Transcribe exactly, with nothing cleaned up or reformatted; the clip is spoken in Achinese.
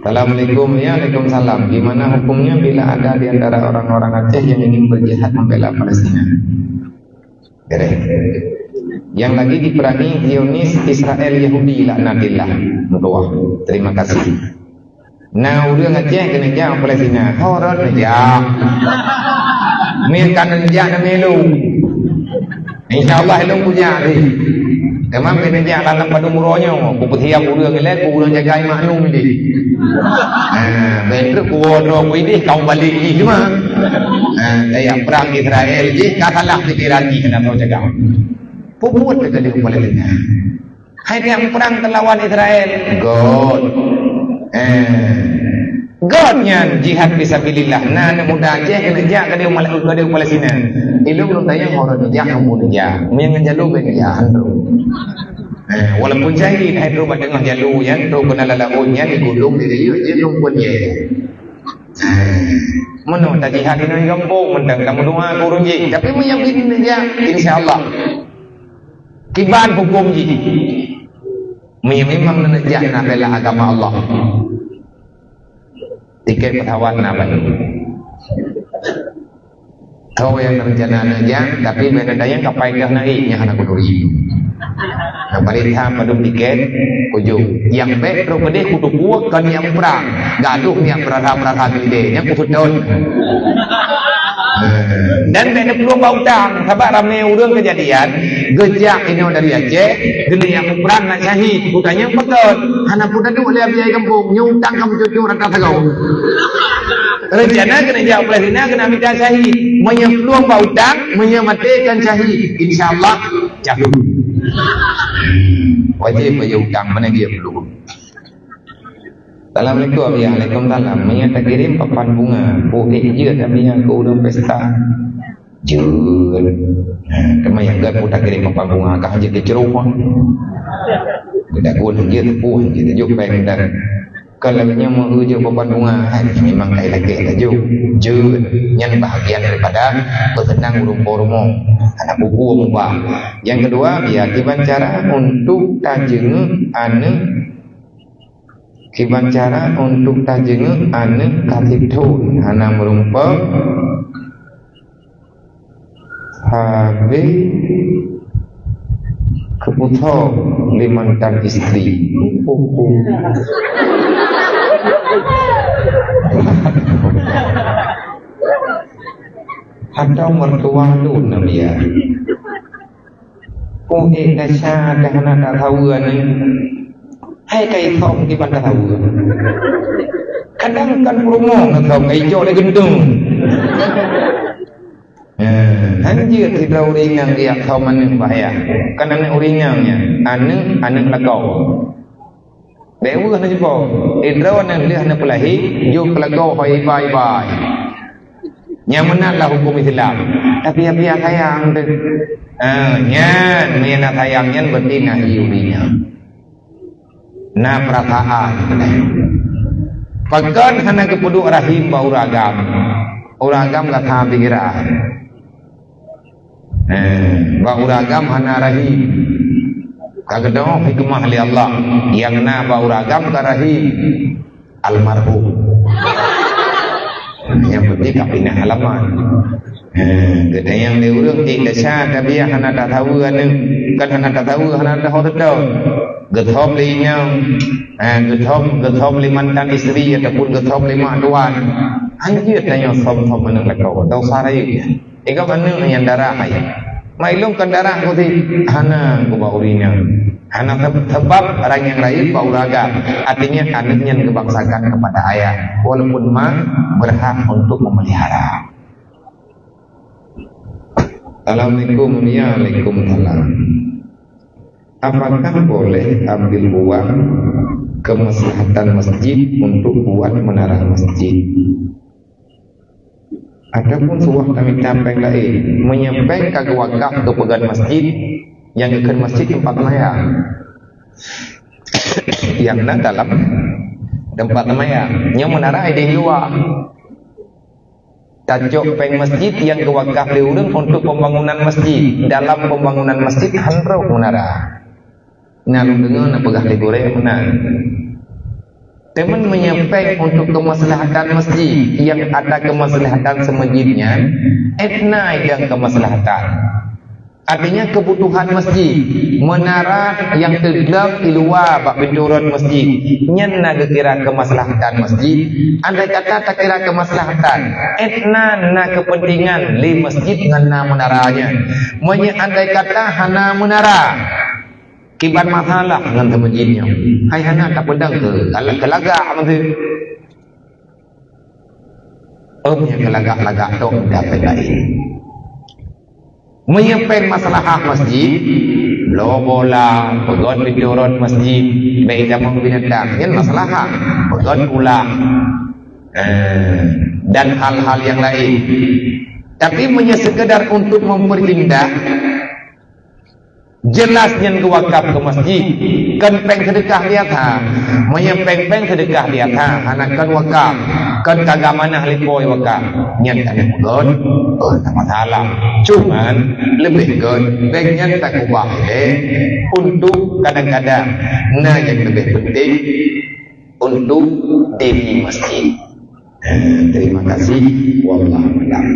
Assalamualaikum. Ya, waalaikumsalam. Gimana hukumnya bila ada di antara orang-orang Aceh yang ingin berjihad membela Palestina? Beres. Yang lagi diperangi Zionis Israel Yahudi laknatillah. Meutuah. Terima kasih. Nah, ureuëng Aceh keuneuk jak Palestina. Horot neujak. Meukan neujak dan melu. Insya Allah ilong kujak deh. Teuma bila jak dalam padum uroe nyoe, kupeusiap ureuëng ilée, ku ureuëng jagai maknum deh. Ha, betul ku wodro kuidih kau balik ni cuma. Ha, kayak perang Israel je, ka salah pikiran ni kena tahu jaga. Puput ke dia kepala tengah. Hai tiang perang teulawan Israel. God. Eh. God nyan jihad fisabilillah. Nah, anak muda Aceh kena jak ke dia Mal-, ke dia Palestina. Ilong belum tanya orang jak kamu dia. Mendingan jalur ben dia. Eh, walaupun syahid, hai terus tengah jalur nyan, terus kena lalak nyan digulung di dia, dia belum pun dia. Eh, mana tak jihad di gampung, mentang kamu doa kurung je. Tapi menyakit dia, insya Allah. Kiban hukum jih. Meunyoe memang neujak na bela agama Allah. Tiket pesawat na ban. Kau yang rencana neujak, tapi beda dayang kapai kah naik, nyang hana kuduri. Nah, balik tham padum tiket, ujung. Yang bek terus pedih kutu kuak kan yang perang. Gaduh yang perasa-perasa gede, yang kusuton. Dan bèk neuplueng bak utang, sabab ramé ureueng keujadian geujak inoe dari Aceh, geuneuyak muprang ngon syahid. Utang nyang pakon, hana peue taduek lé biaya gampông, nyoe utang ka meucocok rata sagoe. Rencana keuneuk jak Palestina keuneuk mita syahid. Meunyoe plueng bak utang, meunyoe maté kan syahid. Insya Allah, syahid. Wajéb bayar utang, mana dia perlu. Assalamualaikum, ya, waalaikumsalam. Meunyoe takirim papan bunga, puéh jeuet, tapi nyang keu ureueng pesta. Jeuet. Ha, teuma nyang gèt pun takirim papan bunga, ka jeuet keucroh. Geudagun jeuet, puéh jeuet, jeuet péng dan. Kalau nyoe meu jeuet papan bunga, hai, memang kai lakèe tajok. Jeuet. Nyan bahagian daripada peuseunang ureueng po rumoh. Aneuk buku mubah. Yang kedua, ya, kiban cara untuk tajeungeuk aneuk Kiban cara untuk tajeungeuk aneuk ka sithon hana meurumpok, habéh keupusoe lé mantan istri. Atau mertua lôn, Nabiya. Kok ék desya ka hana tasaweue nyoe? Hai ka isom kiban tasaweue. Kadang kan peurumoh ngon som ka ijok lé geunteng. Eh, hanjeuet sidroe ureueng inong geujak som aneuk bah yah. Kan aneuk ureueng inong nyan, aneuk, aneuk lakoe. Bèk weueh neucupo. Sidroe aneuk lheueh neupeulahé, jok keu lakoe ho iba-iba. Nyang meunan lah huköm Islam. Tapi piah-piah sayang teuh. Ah, nyan, meunyo na sayang nyan berarti na ié ureueng inong. Na peurasaan. Pakon hana geupeuduek rahim bak ureueng agam? Ureueng agam gata pikiran. Eh, bak ureueng agam hana rahim. Ka geudoh hikmah lé Allah. Nyang na bak ureueng agam ka rahim. Almarhum. Nyang penting ka pinah halaman. Eh, geutanyong lé ureueng, eh, desya tabiah hana tasaweue aneuk. Kan hana tasaweue, hana taho teutap. Geusom lé inong. Eh, geusom, geusom lé mantan istri ataupun geusom lé mak tuan. Hanjeuet tanyoe som-som aneuk lakoe. Desya rayeuk nyan. Igob aneuk nyang darah hai. Maklum kan darah ku ti hana kubah ureueng inong. Hana seb-, sebab orang nyang rayeuk bak ureueng agam. Artinya aneuk nyan geubangsakan kepada ayah. Walaupun ma berhak untuk memelihara. Assalamualaikum. Ya, waalaikumsalam. Apakah boleh ambil uang kemaslahatan masjid untuk buat menara masjid? Ataupun suah tamita péng laén, meunyoe péng ka geuwakaf keu peugét masjid, nyang geukheun masjid teumpat seumayang. Nyang na dalam teumpat seumayang, nyoe meunara ideh luwa. Tacok péng masjid nyang geuwakaf lé ureueng untuk pembangunan masjid. Dalam pembangunan masjid han rôh meunara. Na lôn deungoe na peugah lé gurée meunan. Teuma meunyoe péng untuk keumaslahatan masjid, nyang atra keumaslahatan seumasjid nyan, étna idang keumaslahatan. Artinya keubutuhan masjid, meunara nyang teugleueng di luwa bak pintoe rot masjid, nyan na geukira keumaslahatan masjid. Andai kata takira keumaslahatan, étna na keupeuntengan lé masjid ngon na meunara nyan. Meunyoe andai kata hana meunara, kiban masalah ngon seumasjid nyoe. Hai hana tapeudong keu galak-, keulagak meusti. Om nyang keulagak-lagak tok dapet laén. Meunyoe péng maslahah masjid, bloe bola, peugöt pintoe rot masjid, bèk tamong binatang, nyan maslahah, peugöt pulang. Eh, dan hal-hal nyang laén. Tapi meunyoe sekedar untuk memperindah, jelas nyan geuwakaf keu masjid, kon péng seudeukah biasa. Meunyoe péng-péng seudeukah biasa, hana kon wakaf, kon ka geuamanah lé Po wakaf, nyan ka neupeugöt, oh, hana masalah. Cuman, leubeh göt, péng nyan takeubah ilèe untuk kadang-kadang, na nyang leubeh penting untuk diri masjid. Eh, terima kasih. Wallahu a'lam.